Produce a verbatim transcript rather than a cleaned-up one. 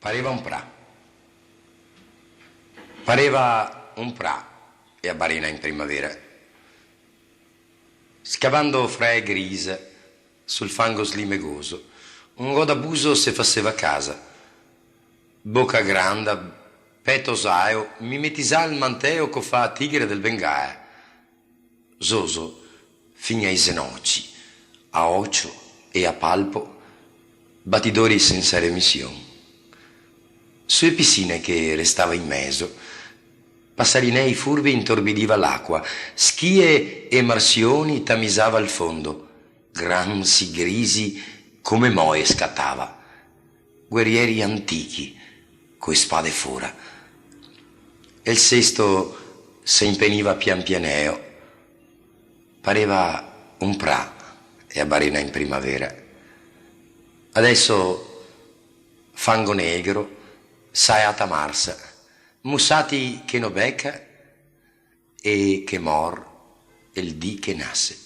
Pareva un pra. Pareva un pra e a barena in primavera. Scavando frae grise, sul fango slimegoso, un go da buso se faseva casa. Boca granda, peto saeo, mimetizà al manteo co fa a tigre del Bengala. Zozo, fin ai zenoci, a ocio e a palpo, batidori sensa remision. Sue pisine che restava in mezo, pasarinei furbi intorbidiva l'acua, schie e marsioni tamisava el fondo, gransi grisi come moe scatava. Guerieri antichi, coe spade fora. E el sesto se impeniva pian pianeo. Pareva un pra e a barena in primavera. Adeso fango negro, saeata marsa, musati che no beca e che mor el dì che nase.